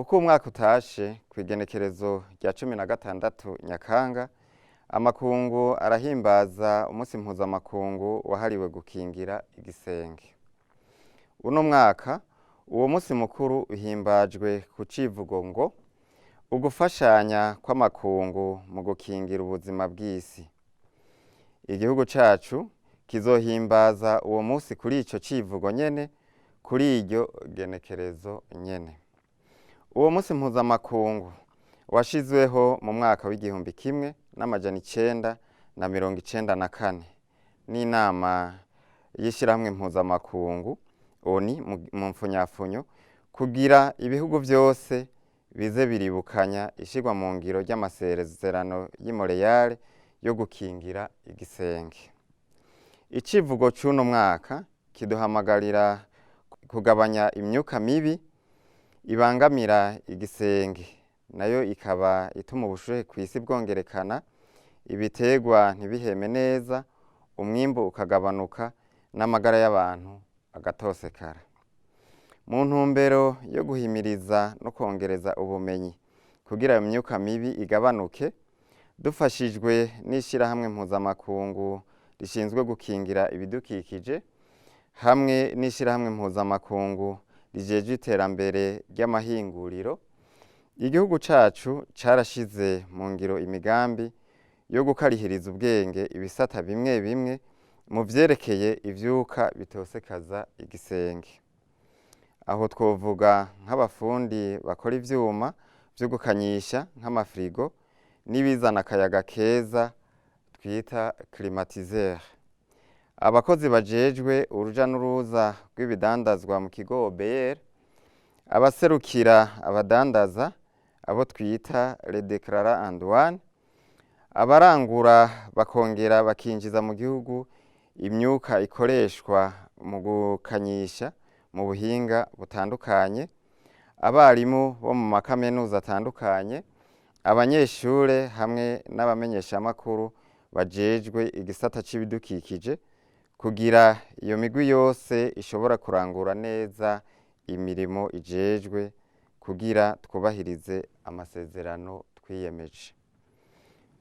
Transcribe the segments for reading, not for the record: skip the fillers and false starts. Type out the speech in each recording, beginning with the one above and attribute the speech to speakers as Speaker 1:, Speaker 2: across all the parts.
Speaker 1: Uko umwaka utashe, kw'igenekerezo rya 16 Nyakanga, amakungu arahimbaza umunsi mpuzamakungu wahariwe gukingira igisenge. Uno mwaka uwo munsi mukuru uhimbajwe ku civugo ngo ugufashanya kw'amakungu mu gukingira ubuzima bw'isi. Igihugu cacu kizohimbaza uwo munsi kuri ico civugo nyene, kuri iryo genekerezo nyene. Uwo munsi mpuzamakungu washizweho mu mwaka w'1994 n'inama y'ishirahamwe mpuzamakungu ONU mu mfunyafunyo, kugira ibihugu vyose bize biribukanya ishirwa mu ngiro ry'amasezerano y'i Montreal yo gukingira igisenge. Icivugo c'uno mwaka kiduhamagarira kugabanya imyuka mibi ibangamira igisenge, nayo ikaba ituma ubushuhe kw'isi bwongerekana, ibiterwa ntibiheme neza, umwimbu ukagabanuka n'amagara y'abantu agatosekara. Mu ntumbero yo guhimiriza no kwongereza ubumenyi kugira iyo myuka mibi igabanuke, dufashijwe n'ishirahamwe mpuzamakungu rishinzwe gukingira ibidukikije hamwe n'ishirahamwe mpuzamakungu rijejwe iterambere ry'amahinguriro, igihugu cacu carashize mu ngiro imigambi yo gukarihiriza ubwenge ibisata bimwe bimwe mu vyerekeye ivyuka bitosekaza igisenge. Aho twovuga nk'abafundi bakora ivyuma vyo gukanyisha nk'amafirigo n'ibizana akayaga keza twita climatiseur, abakozi bajejwe uruja n'uruza rw'ibidandazwa mu kigo OBR, abaserukira abadandaza abo twita les déclarants en douane, abarangura bakongera bakinjiza mu gihugu imyuka ikoreshwa mu gukanyisha mu buhinga butandukanye, abarimu bo mu makaminuza atandukanye, abanyeshure hamwe n'abamenyeshamakuru bajejwe igisata c'ibidukikije, kugira iyo migwi yose ishobora kurangura neza imirimo ijejwe kugira twubahirize amasezerano twiyemeje.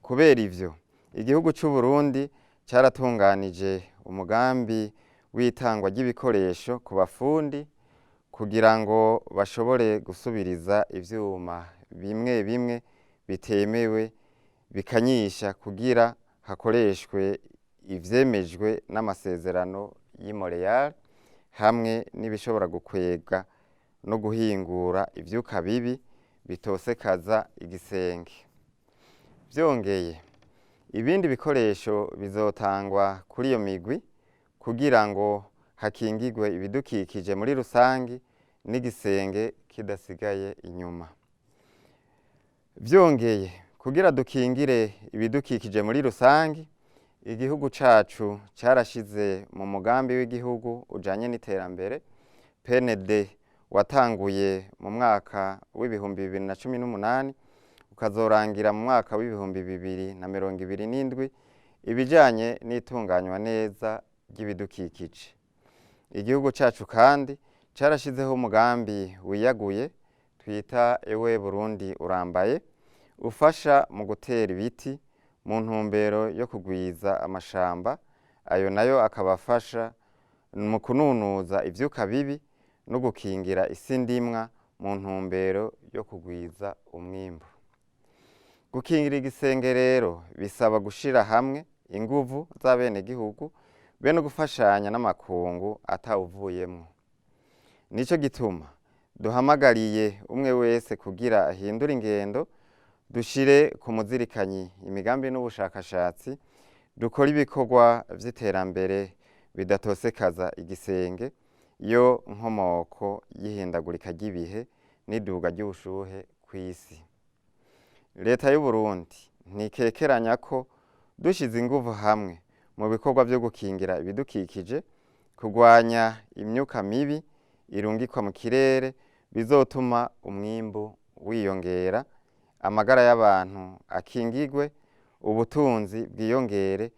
Speaker 1: Kubera ivyo, igihugu c'Uburundi caratunganije umugambi w'itangwa ry'ibikoresho ku bafundi kugira ngo bashobore gusubiriza ivyuma bimwe bimwe bitemewe bikanyisha, kugira hakoreshwe ivyemejwe n'amasezerano y'i Montreal hamwe n'ibishobora gukwega no guhingura ivyuka bibi bitosekaza igisenge. Vyongeye, ibindi bikoresho bizotangwa kuri iyo migwi kugira ngo hakingigwe ibidukikije muri rusangi n'igisenge kidasigaye inyuma. Vyongeye, kugira dukingire ibidukikije muri rusangi, igihugu cacu carashize mu mugambi w'igihugu ujanye n'iterambere PND watanguye mu mwaka w'2018 ukazorangira mu mwaka w'2027 ibijanye n'itunganywa neza ry'ibidukikije. Igihugu cacu kandi carashizeho umugambi wiyaguye twita Ewe Burundi Urambaye, ufasha mu gutera ibiti mu ntumbero yo kugwiza amashamba, ayo nayo akaba afasha mu kununuza ivyuka bibi no gukingira isi ndimwa mu ntumbero yo kugwiza umwimbu. Gukingira igisenge rero bisaba gushira hamwe inguvu z'abenegihugu be no gufashanya n'amakungu atawuvuyemwo. Nico gituma duhamagariye umwe wese kugira ahindure ingendo, dushire ku muzirikanyi imigambi n'ubushakashatsi, dukore ibikorwa vy'iterambere bidatosekaza igisenge, yo nkomoko y'ihindagurika ry'ibihe n'iduga ry'ubushuhe kw'isi. Leta y'Uburundi ntikekeranya ko dushize inguvu hamwe mu bikorwa vyo gukingira ibidukikije, kurwanya imyuka mibi irungikwa mu kirere, bizotuma umwimbu wiyongera, amagara y'abantu akingigwe, ubutunzi bwiyongere.